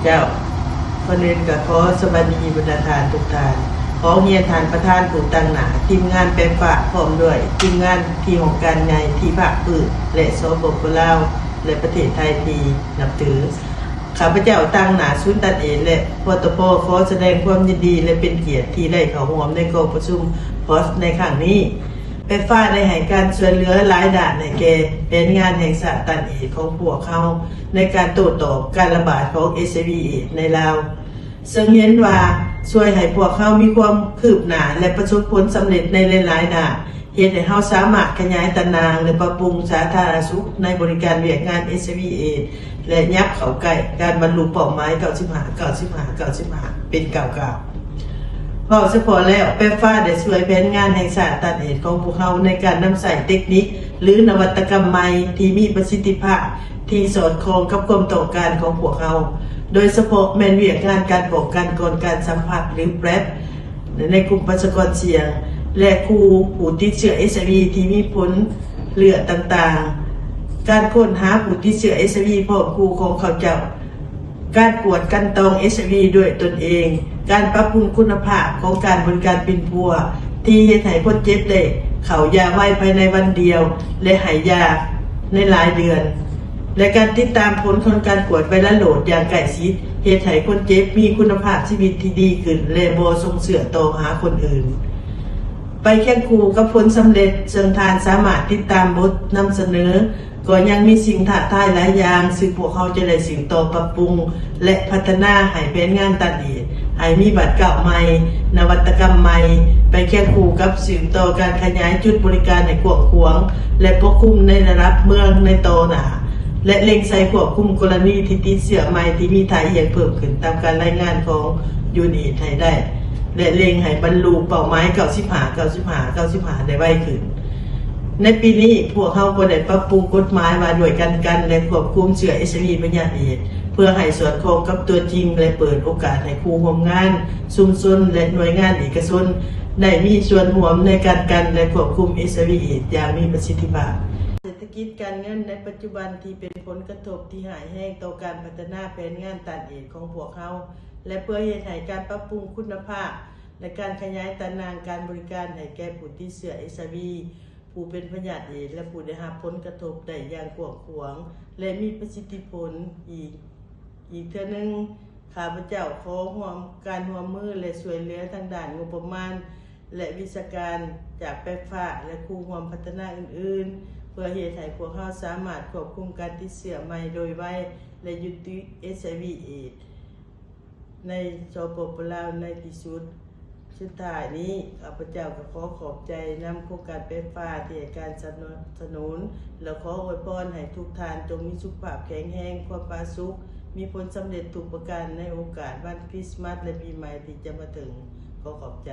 ເຈົ້າ, ກ່ອນອື່ນກໍຂໍສະບາຍດີບັນດາທ່ານທຸກທ່ານ. ຂໍຮຽນທ່ານປະທານຜູ້ຕາງໜ້າ, ທີມງານແປຟາ ພ້ອມດ້ວຍທີມງານທີ່ຫ້ອງການໃຫຍ່ທີ່ພາກພື້ນ ແລະ ສປປ ລາວ ແລະ ປະເທດໄທທີ່ນັບຖື. ຂ້າພະເຈົ້າຕາງໜ້າສູນຕ້ານເອດສ໌ ແລະ ປຕປ ຂໍສະແດງຄວາມຍິນດີ ແລະ ເປັນກຽດທີ່ໄດ້ເຂົ້າຮ່ວມໃນກອງປະຊຸມ POSH ໃນຄັ້ງນີ້. ແປຟາ ໄດ້ໃຫ້ການຊ່ວຍເຫຼືອຫຼາຍດ້ານໃຫ້ແກ່ແຜນງານແຫ່ງຊາດຕ້ານເອດສ໌ຂອງພວກເຮົາ ໃນການໂຕ້ຕອບການລະບາດຂອງ ເອດສ໌ໄອວີ ເອດສ໌ໃນລາວ, ເຊິ່ງເຫັນວ່າຊ່ວຍໃຫ້ພວກເຮົາມີຄວາມຄືບໜ້າ ແລະ ປະສົບຜົນສຳເລັດໃນຫຼາຍໆດ້ານ, ເຮັດໃຫ້ເຮົາສາມາດຂະຫຍາຍຕາໜ່າງ ແລະ ປັບປຸງສາທາລະນະສຸກໃນບໍລິການວຽກງານ ເອດສ໌ໄອວີ ເອດສ໌ ແລະ ຫຍັບເຂົ້າໃກ້ການບັນລຸເປົ້າໝາຍ ເກົ້າສິບຫ້າ ເກົ້າສິບຫ້າ ເກົ້າສິບຫ້າ ເປັນກ້າວໆ. ເວົ້າສະເພາະແລ້ວ, ແປຟາ ໄດ້ຊ່ວຍແຜນງານແຫ່ງຊາດຕ້ານເອດສ໌ຂອງພວກເຮົາໃນການນຳໃຊ້ເຕັກນິກ ຫຼື ນະວັດຕະກຳໃໝ່ທີ່ມີປະສິດທິພາບ ທີ່ສອດຄ່ອງກັບຄວາມຕ້ອງການຂອງພວກເຮົາ, ໂດຍສະເພາະແມ່ນວຽກງານການປ້ອງກັນກ່ອນການສຳຜັດ ຫຼື ແປຣບ ໃນກຸ່ມປະຊາກອນສ່ຽງ ແລະ ຄູ່ຜູ້ຕິດເຊື້ອ ເອດສ໌ໄອວີ ທີ່ມີຜົນເລືອດຕ່າງໆ, ການຄົ້ນຫາຜູ້ຕິດເຊື້ອ ເອດສ໌ໄອວີ ພ້ອມຄູ່ຂອງເຂົາເຈົ້າ, ການກວດກັ່ນຕອງ ເອດສ໌ໄອວີ ດ້ວຍຕົນເອງ, ການປັບປຸງຄຸນນະພາບຂອງການບໍລິການປິ່ນປົວ ທີ່ເຮັດໃຫ້ຄົນເຈັບໄດ້ເຂົ້າຢາໄວພາຍໃນວັນດຽວ ແລະ ໃຫ້ຢາໃນຫຼາຍເດືອນ ແລະ ການຕິດຕາມຜົນຂອງການກວດໄວຣັສໂລດຢ່າງໃກ້ຊິດ ເຮັດໃຫ້ຄົນເຈັບມີຄຸນນະພາບຊີວິດທີ່ດີຂຶ້ນ ແລະ ບໍ່ສົ່ງເຊື້ອຕໍ່ຫາຄົນອື່ນ. ໄປຄຽງຄູ່ກັບຜົນສຳເລັດ, ເຊິ່ງທ່ານສາມາດຕິດຕາມບົດນຳສະເໜີ, ກໍຍັງມີສິ່ງທ້າທາຍຫຼາຍຢ່າງ ຊຶ່ງພວກເຮົາຈະໄດ້ສືບຕໍ່ປັບປຸງ ແລະ ພັດທະນາໃຫ້ແຜນງານຕ້ານເອດສ໌ໃຫ້ມີບາດກ້າວໃໝ່, ນະວັດຕະກຳໃໝ່, ໄປຄຽງຄູ່ກັບສືບຕໍ່ການຂະຫຍາຍຈຸດບໍລິການໃຫ້ກວ້າງຂວາງ ແລະ ປົກຄຸມໃນລະດັບເມືອງໃນຕໍ່ໜ້າ ແລະ ເລັ່ງໃສ່ຄວບຄຸມກໍລະນີທີ່ຕິດເຊື້ອໃໝ່ທີ່ມີທ່າອ່ຽງເພີ່ມຂຶ້ນຕາມການລາຍງານຂອງ ຢູເອນເອດສ໌ ໃຫ້ໄດ້ ແລະ ເລັ່ງໃຫ້ບັນລຸເປົ້າໝາຍ ເກົ້າສິບຫ້າ ເກົ້າສິບຫ້າ ເກົ້າສິບຫ້າ ໄດ້ໄວຂຶ້ນ. ໃນປີນີ້, ພວກເຮົາກໍໄດ້ປັບປຸງກົດໝາຍວ່າດ້ວຍການກັນ ແລະ ຄວບຄຸມເຊື້ອ ເອດສ໌ໄອວີ ພະຍາດເອດສ໌ ເພື່ອໃຫ້ສອດຄ່ອງກັບຕົວຈິງ ແລະ ເປີດໂອກາດໃຫ້ຄູ່ຮ່ວມງານ, ຊຸມຊົນ ແລະ ໜ່ວຍງານເອກະຊົນ ໄດ້ມີສ່ວນຮ່ວມໃນການກັນ ແລະ ຄວບຄຸມ ເອດສ໌ໄອວີ ເອດສ໌ ຢ່າງມີປະສິດທິພາບ. ເສດຖະກິດການເງິນໃນປັດຈຸບັນທີ່ເປັນຜົນກະທົບທີ່ຮ້າຍແຮງຕໍ່ການພັດທະນາແຜນງານຕ້ານເອດສ໌ຂອງພວກເຮົາ ແລະ ເພື່ອເຮັດໃຫ້ການປັບປຸງຄຸນນະພາບ ແລະ ການຂະຫຍາຍຕາໜ່າງການບໍລິການໃຫ້ແກ່ຜູ້ຕິດເຊື້ອ ເອດສ໌ໄອວີ ຜູ້ເປັນພະຍາດເອດສ໌ ແລະ ຜູ້ໄດ້ຮັບຜົນກະທົບໄດ້ຢ່າງກວ້າງຂວາງ ແລະ ມີປະສິດທິຜົນ. ອີກ, ອີກເທື່ອໜຶ່ງ, ຂ້າພະເຈົ້າຂໍຮ່ວມ, ການຮ່ວມມື ແລະ ຊ່ວຍເຫຼືອທາງດ້ານງົບປະມານ ແລະ ວິຊາການຈາກແປຟາ ແລະ ຄູ່ຮ່ວມພັດທະນາອື່ນໆ ເພື່ອເຮັດໃຫ້ພວກເຮົາສາມາດຄວບຄຸມການຕິດເຊື້ອໃໝ່ໂດຍໄວ ແລະ ຍຸຕິ ເອດສ໌ໄອວີ ເອດສ໌ ໃນ ສປປ ລາວ ໃນທີ່ສຸດ. ສຸດທ້າຍນີ້, ຂ້າພະເຈົ້າກໍຂໍຂອບໃຈນຳໂຄງການແປຟາ ທີ່ໃຫ້ການສະໜັບສະໜູນ ແລະ ຂໍອວຍພອນໃຫ້ທຸກທ່ານຈົ່ງມີສຸຂະພາບແຂງແຮງ, ຄວາມຜາສຸກ, ມີຜົນສຳເລັດທຸກປະການໃນໂອກາດວັນຄຣິສມາສ ແລະ ປີໃໝ່ທີ່ຈະມາເຖິງ. ຂໍຂອບໃຈ.